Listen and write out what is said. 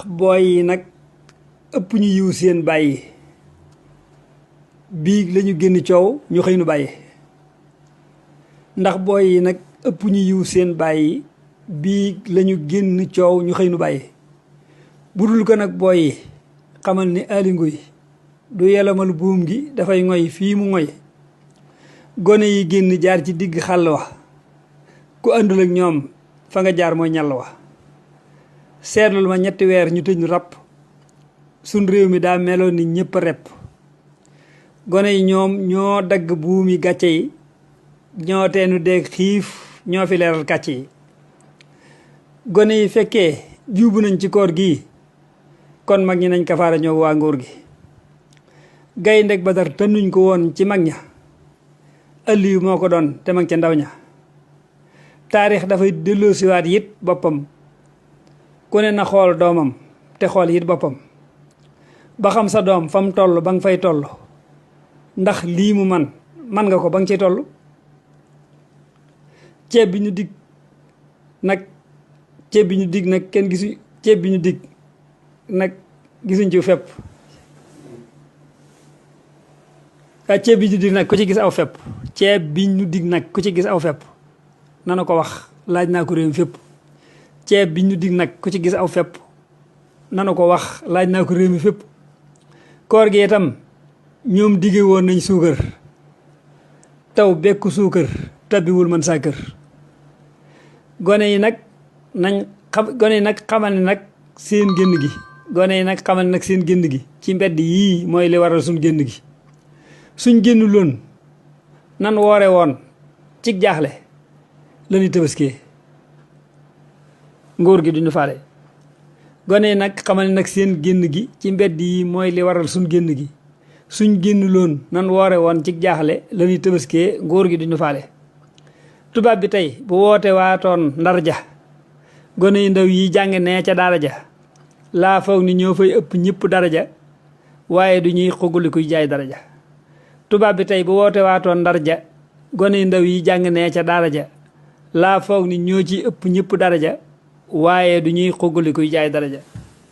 booy yi nag ëpp ñu yiw seen bàyyi biig lañu génn coow ñu xëy nu bàyyi ndax booy yi nag ëpp ñu yiw seen bàyyi biig lañu génn coow ñu xëy nu bàyyi bu dul ko nag booy yi xamal ni alinguy du yelamal buum gi dafay ngoy fii mu ngoy gone yi génn jaar ci digg xàll wa ku àndul ak ñoom fa nga jaar mooy ñàll wa seetlul ma ñetti weer ñu tëj nu ràpp sun réew mi daa meloon ni ñépp a repp gone yi ñoom ñoo dagg buumi gàcce yi ñoo teenu deeg xiif ñoo fi leeral kàcc yi gone yi fekkee juubu nañ ci koor gi kon mag ñi nañ kafaara ñoo waa nguur gi gayndeg Badar tënnuñ ko woon ci mag ña Aliyu moo ko doon te mag ca ndaw ña taarix dafay delloosiwaat it boppam ku ne na xool doomam te xool it boppam ba xam sa doom fam toll ba nga fay toll ndax lii mu man nga ko ba nga ciy toll ceeb bi ñu dig nag kenn gisu ceeb bi ñu dig nag gisuñ ci fepp waaye ceeb bi ñu dig nag ku ci gis aw fepp ceeb bi ñu dig nag ku ci gis aw fepp nana ko wax laaj naa ko réew mi fépp ceeb bi ñu dig nag ku ci gis aw fepp nana ko wax laaj naa ko réew mi fépp koor gi itam ñoom dige woon nañ suukar taw bekku suukar tabbiwul man saa kër gone yi nag xamal ne nag seen génn gi gone yi nag xamal ne nag seen génn gi ci mbedd yii mooy li waral suñ génn gi suñ génn loon nan woore woon ci jaaxle la ñuy tëbaskee nguur gi duñu faale gone yi nag xamal ne nag seen génn gi ci mbedd yi mooy li waral suñ génn gi suñ génn loon nan woore woon ci jaaxle la ñuy tëbaskee nguur gi duñu faale tubaab bi tey bu woote waatoon ndar ja gone yu ndaw yi jàng nee ca daara ja laa foog ni ñoo fay ëpp ñëpp daraja waaye du ñuy xuguli kuy jaay daraja tubaab bi tey bu woote waatoon ndar ja gone yu ndaw yi jàng nee ca daara ja laa foog ni ñoo ci ëpp ñëpp daraja waaye du ñuy xuguli kuy jaay daraja